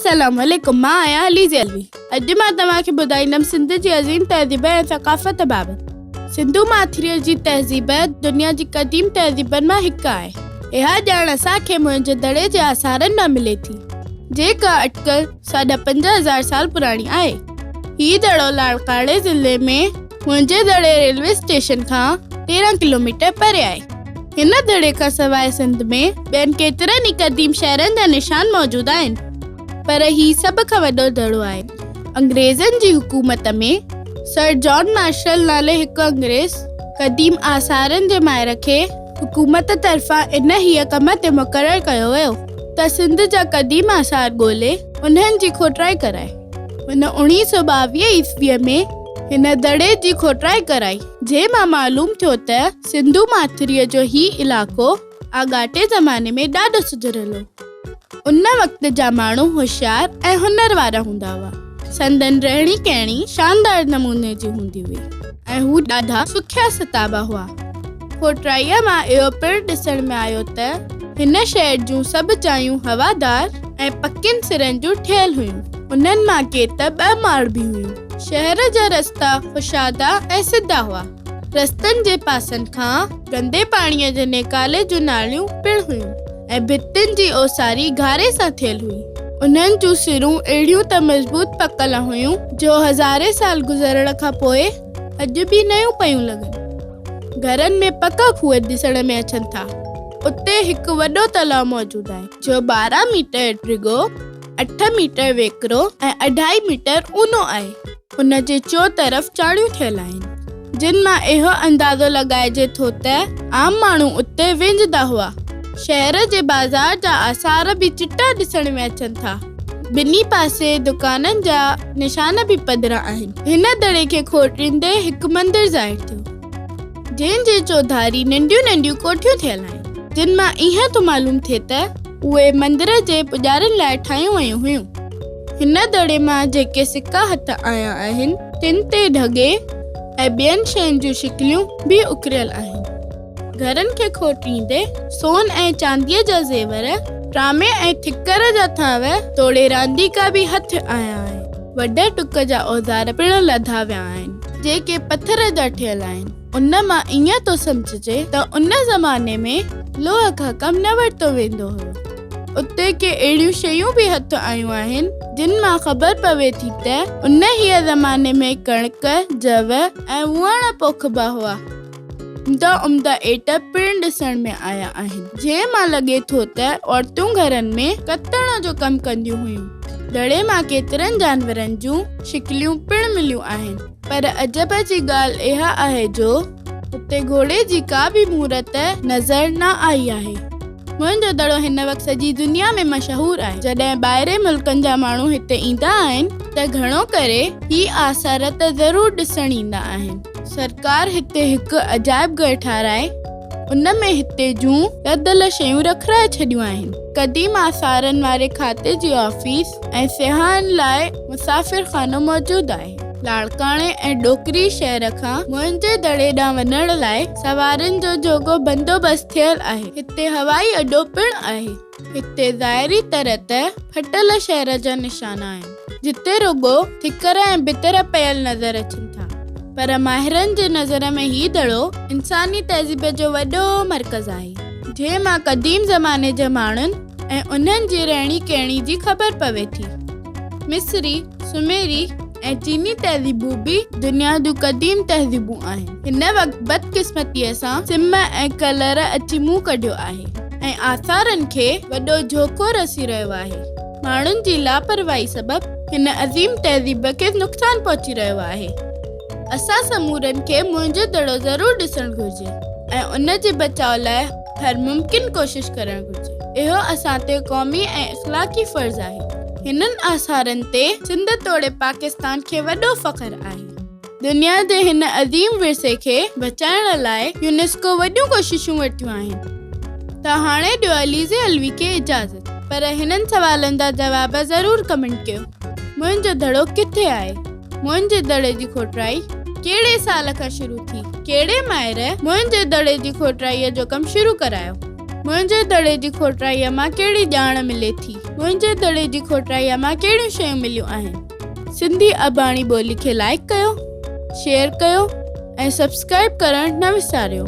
السلام عليڪم مان آهيان عليزي علوي اڄ مان توهان کي ٻڌائيندم سنڌ جي عظيم تهذيب ۽ ثقافت بابت. سنڌو ماٿريء جي تهذيب دنيا جي قديم تهذيبن مان هڪ آهي. اها ڄاڻ اسان کي موهن جي دڙي جي آثارن مان ملي ٿي، جيڪا اٽڪل ساڍا 5000 سال پراڻي آهي. هي دڙو لاڙڪاڻي ضلعي ۾ موهن جي دڙي ريلوي اسٽيشن کان 13 ڪلوميٽر پري آهي. هن دڙي کان سواء سنڌ ۾ ٻين ڪيترن ئي قديم شهرن جا نشان موجود آهن، پر هي سڀ کان وڏو دڙو آهي. انگريزن جي حڪومت ۾ سر جان مارشل نالي هڪ انگريز قديم آثارن جي ماهر کي حڪومت طرفان انهيء ڪم تي مقرر ڪيو ويو ته سنڌ جا قديم آثار ڳولي انهن جي کوٽرائي ڪرائي. هن 1922 عيسويء ۾ هن دڙي جي کوٽرائي ڪرائي، جنهن مان معلوم ٿيو ته سنڌو ماٿريء جو هي علائقو آڳاٽي زماني ۾ ڏاڍو سڌريل هو. ان وقت جا ماڻهو هوشيار ۽ هنر وارا هوندا هئا. سندن رهڻي ڪهڻي شاندار نموني جي هوندي هئي ۽ هو ڏاڍا سکيا ستابا هئا. کوٽرائيء مان اهو پڻ ڏسڻ ۾ آيو ته هن شهر جون سڀ جايون هوادار ۽ پڪين سرن جون ٺهيل هيون. انهن مان ڪي ته ٻه ماڙ به هيون. شهر جا رستا ڪشادا ۽ سڌا هئا. رستن جي پاسن کان گندي پاڻيء جي نيڪالي جون ناليون پڻ هيون ۽ ڀتين جي اوساري گهاري سان ٿيل هئي. انهن جون سرون اهڙيون ته مضبوط پڪل هيون جو هزارين سال گذرڻ کان پوء اڄ به نيون پيون لڳن. گهرن ۾ پڪا کوهه ڏسڻ ۾ اچن ٿا. اتي هڪ وڏو تلاء موجود آهي، جو 12 ميٽر ڊگهو، اٺ ميٽر ويڪرو ۽ اڍائي ميٽر اونهو آهي. ان جي چوطرف چاڙهيون ٿيل آهن، جن مان اهو اندازو لڳائجي ٿو ته عام ماڻهو اتي وينجهندا هئا. شهر جي بازار جا آثار به چٽا ڏسڻ ۾ اچن ٿا. ٻنهي پاسي دڪانن جا نشان به پڌرا آهن. هن دڙي کي کوٽيندي هڪ مندر ظاهر ٿيو. جنهن جي چوڌاري ننڍيون ننڍيون ڪوٺيون ٿيل آهن، جن مان ائين ٿو معلوم ٿئي ته اهي مندر جي پڄارين لاء ٺاهيون ويون هيون. هن دڙي مان جيڪي سڪا هٿ آيا آهن، تن تي ڍڳي ۽ ٻين شين جون شڪليون به اڪريل آهن. گهرن کي کوٽيندي سون ۽ چانديء جا زيور، ٽرامي ۽ ٺڪر جا ٿانو توڙي رانديڪا به هٿ آيا آهن. وڍ ٽڪ جا اوزار پڻ لڌا ويا آهن، جيڪي پٿر جا ٺهيل آهن. ان مان ائين ٿو سمجهجي ته ان زماني ۾ لوهه کان ڪم نه ورتو ويندو هيو. اتي ڪي اهڙيون شيون به هٿ آيون آهن، جن مان خبر پوي ٿي ته انهيء زماني ۾ ڪڻڪ، جو ۽ ووئڻ پوکبا هئا. عمدا عمدا ايٽ پڻ ڏسڻ ۾ آيا آهن، جنهن مان لڳي ٿو ته عورتون گهرن ۾ ڪتڻ جو ڪم ڪنديون هيون. دڙي مان ڪيترن جانورن جون شڪليون پڻ مليون آهن، پر عجب جي ڳالهه اها آهي جو اتي گهوڙي جي ڪا به مورت نظر نه آئي آهي. موهن جو دڙو هن وقت سڄي دنيا ۾ مشهور آهي. جڏهن ٻاهرين ملڪن جا ماڻهو هتي ايندا آهن ته گهڻو ڪري هي آثار ته ضرور ڏسڻ ايندا آهن. سرڪار هتي هڪ عجائب گهر ٺاهرائي ان ۾ هتي جون لڌل شيون رکرائي ڇڏيون آهن. قديم آثارن واري کاتي جي آفيس ۽ سياحن لاء مسافر خانو موجود آهي. لاڙڪاڻي ۽ ڏوڪري شهر کان موهن جي دڙي ڏانهن وڃڻ لاء سوارين جو جوڳو بندوبست ٿيل آهي. هتي هوائي اڏو پڻ آهي. هتي ظاهري طرح ته ڦٽل شهر جا نشان آهن، جتي رڳو ٺڪر ۽ ڀتر پيل نظر اچن ٿا، پر ماهرن جي نظر ۾ هي دڙو انساني تهذيب جو وڏو مرڪز آهي، جنهن مان قديم زماني جي ماڻهن ۽ انهن جي رهڻي ڪهڻي جي خبر پوي ٿي. مصري، سميري ۽ چيني تهذيبون به دنيا جون قديم تهذيبون آهن. هن وقت بدقسمتيء سان سم ۽ ڪلر اچي منهن ڪڍيو آهي ۽ آثارن کي وڏو جوکو رسي رهيو آهي. ماڻهن جي لاپرواهي سبب هن عظيم تهذيب کي نقصان پهچي رهيو آهي. اسان سمورن کي منهنجو دڙو ضرور ڏسڻ گهرجي ۽ ان جي بچاء لاء هر ممڪن ڪوشش ڪرڻ گهرجي. اهو اسان تي قومي ۽ اخلاقي فرض آهي. هنن آثارن تي سنڌ توڙي پاڪستان کي وڏو فخر آهي. دنيا جي هن عظيم ورثي کي بچائڻ لاء يونيسڪو وڏيون ڪوششون ورتيون آهن. ته هاڻي ڏيو عليزي علوي کي اجازت. پر هنن سوالن جا جواب ضرور ڪمينٽ ڪيو. منهنجو دڙو ڪٿي آهي؟ موهن جي دڙي جي کوٽرائي ڪهڙي سال کان شروع ٿي؟ ڪهڙي ماهر موهن جي دڙي جي کوٽرائيء جو ڪم شروع ڪرايو؟ موهن جي دڙي جي کوٽرائيء مان ڪهڙي ڄاڻ ملي ٿي؟ موئن جي دڙي جي کوٽائيء مان ڪهڙيون شيون مليون آهن. سنڌي اباڻي ٻولي کي لائيڪ ڪيو، شيئر ڪيو ۽ سبسڪرائيب ڪرڻ نه وساريو.